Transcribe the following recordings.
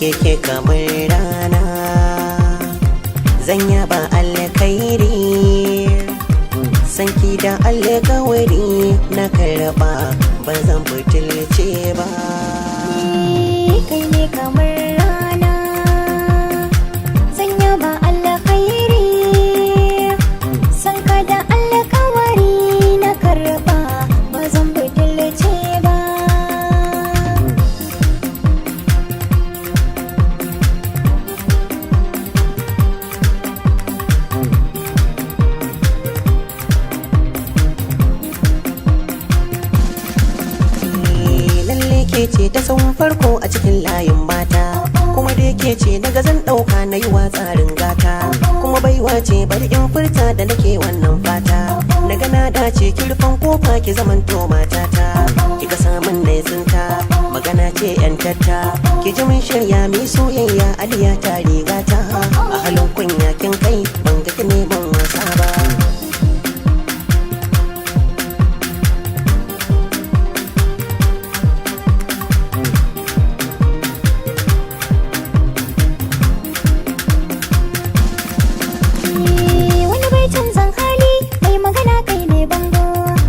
Keke kamar rana, zan yaba alkhairi. Sanki da alkawari na karba, ba zan butulce ba. Kai ne kamar rana, zan yaba alkhairi. San ka da alkawari na karba, ba zan butulce ba. Lalle ke ce ta san farko a cikin layin mata, kuma da ke ce daga zan ɗauka na yi wa tsarin gata, kuma baiwa ce bari in furta da nake wannan fata. Na gana dace kirfan kofa ki zamanto matata, kika samun na tsinta magana ce yan tatta. Ki ji mun shirya mi soyayya, aliya ta rigata. A halin kunya kin kai, ban ga ki neman wasa ba. Wani bai canzan hali, mai magana kai ne bango.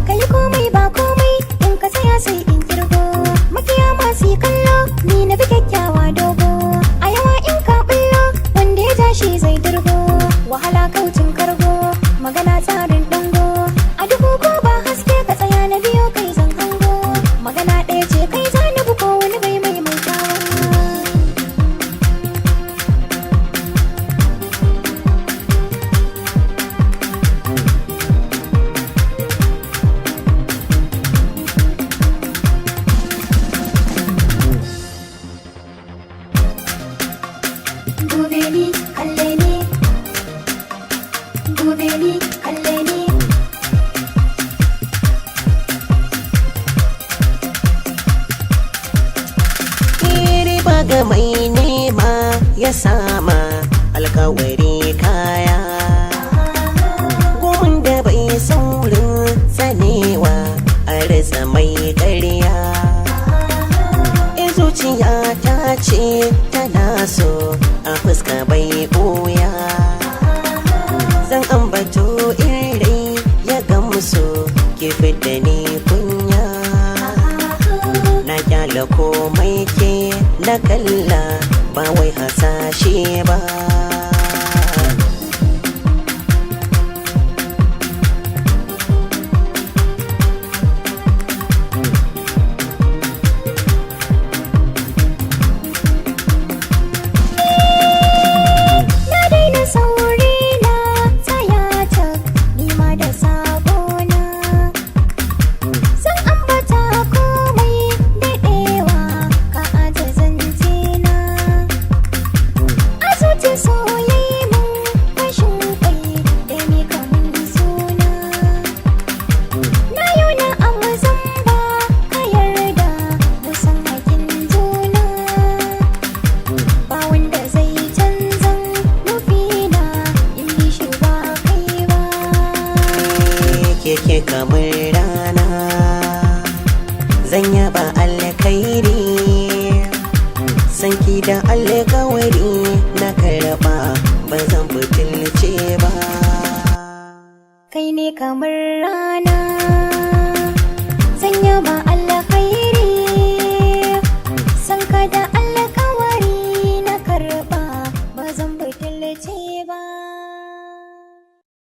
Kai komai ba komai, in ka tsaya sai in kirgo. Makiya masu yi kallo, ni na bi kyakkyawa dogo. A yawa in ka bullo, wanda ya ja shi zai dirgo. Wahala kaucin kargo, magana tsarin dango. A duhu ko ba haske, ka tsaya na biyo kai zan hango. Magana ɗaya ce kai zani bu, ko wani bai maimaitawa. Dube ni, kalle ni. Dube ni, kalle ni. Riba ga mai nema ya sama alkawari kaya. Gumin da bai saurin sanewa a rasa mai karya. In zuciya ta ce tana so, a fuska bai ɓoya. Zan ambato irai ya gamsu, ki fidda ni kunya. Na kyala komai ke na kalla, ba wai hasashe ba. Na daina sauri, na tsaya ta nima da sabona. Zan ambata komai daɗewa, ka aje zance na. A zuci soyayya mun fashin kwai da ni kamun suna. Na yau na amma zan ba ka yarda, mu san hakin juna. Ba wanda zai canza nufina, in bi shi ba kai ba. Keke kamar rana, zan yaba alkhairi. Sanki da alkawari na karba, ba zan butulce ba. Kai ne kamar rana.